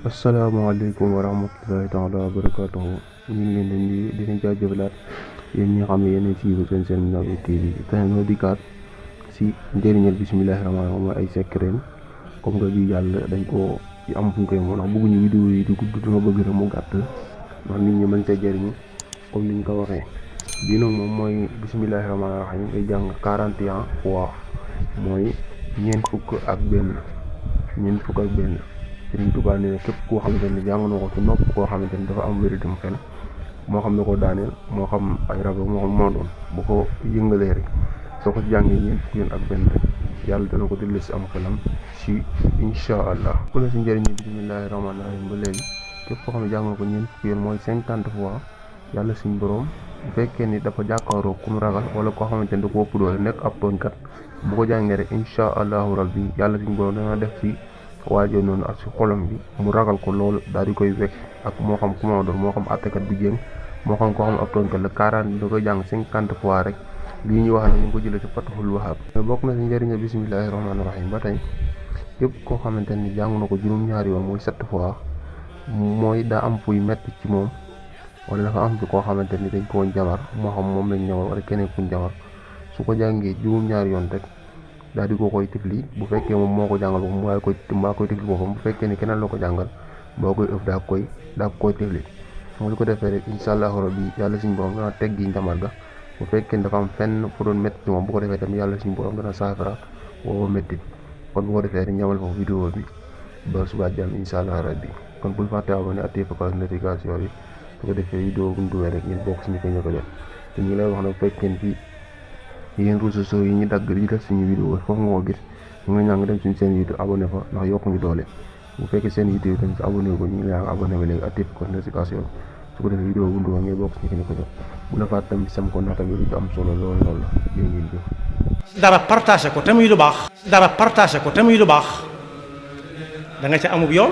asalaamaaleykum wa rahmatullahi taala wa barakatuhu ñu ngi leen di leen jaajëfalaat yéen ñi nga xam ne yéen a siiw seen Naby TV tey ñoo dikkaat si njëriñal bismillahi rahmaani rahiim mooy ay secret comme que bi yàlla dañ ko am fu ñu koy ndax bëgguñu vidéo yi di gudd dama bëgg rek mu gàtt ndax nit ñi mën see jëriñu comme niñ ko waxee. bii nag moom mooy bismillahi rahmaani rahiim ngay jàng 41 fois mooy ñeent fukk ak benn Sëriñ Tuubaa nee na képp koo xamante ne jàng na ko ci nopp koo xamante ni dafa am wér-gu-yaram xel moo xam ne ko daaneel moo xam ay rab moo xam moo doon bu ko yëngalee rek soo ko jàngee ñeent fukki yoon ak benn rek yàlla dana ko dellu si am xelam si incha allah. ku la si njëriñu bismillahi rahmaani rahiim ba léegi képp koo xam ne jàng na ko ñeent fukki yoon mooy 50 fois yàlla suñ borom bu fekkee ni dafa jàkkaaroo ku mu ragal wala koo xamante ni da ko ëpp doole nekk ab tooñkat bu ko jàngee rek incha allahu rabbi yàlla suñ borom dana def si waajoo noonu ak si xolam bi mu ragal ko loolu daal di koy wekk ak moo xam ku ma doon moo xam àttekat bi jéem moo xam koo xam ab tooñkat la 40 da koy jàng 50 fois rek lii ñu wax ne ñu ngi ko jëlee si Fatahul Wahhab bokk na si njëriñu bismillahi rahmaani rahiim ba tey képp koo xamante ni jàng na ko juróom-ñaari yoon mooy 7 fois mooy daa am fuy metti ci moom wala dafa am ci koo xamante ni dañ koo jamar moo xam moom lañ ñawal wala keneen kuñ jamar su ko jàngee juróom-ñaari yoon rek daal di ko koy tifli bu fekkee moom moo ko jàngal boppam maa koy tifli boppam bu fekkee ni keneen la ko jàngal boo koy ëf daa koy tifli mu ko defee rek incha allahu rabbi yàlla suñu borom dana teggi njamal ga bu fekkee ni dafa am fenn fu doon métti ci moom bu ko defee tamit yàlla suñu borom dana saafara woo métti kon bu ko defee rek ñamal foofu vidéo bi ba suba jàmm incha allahu rabbi kon bul fàtte abonné activé ko notification yi su ko defee vidéo bu ñu duwee rek ngeen bokk suñu ko ñu ko jot te ñu lay wax nag fekkee fi yéen réseaux sociaux yi ñu dagg di def suñu vidéo foofu nga ko gis ñu ngi ñaan nga dem suñu seen YouTube abonné fa ndax yokk ñu doole bu fekkee seen YouTube tamit si abonné ko ñu ngi lay abonné ba léegi active ko notification su ko defee vidéo bu nduwa ngay bokk suñu ko jot bu la fàtte tamit sam ko ndax tamit lu ci am solo lool la jërë ngeen jëf. dara partagé ko te muy lu baax. da nga ca amub yoon.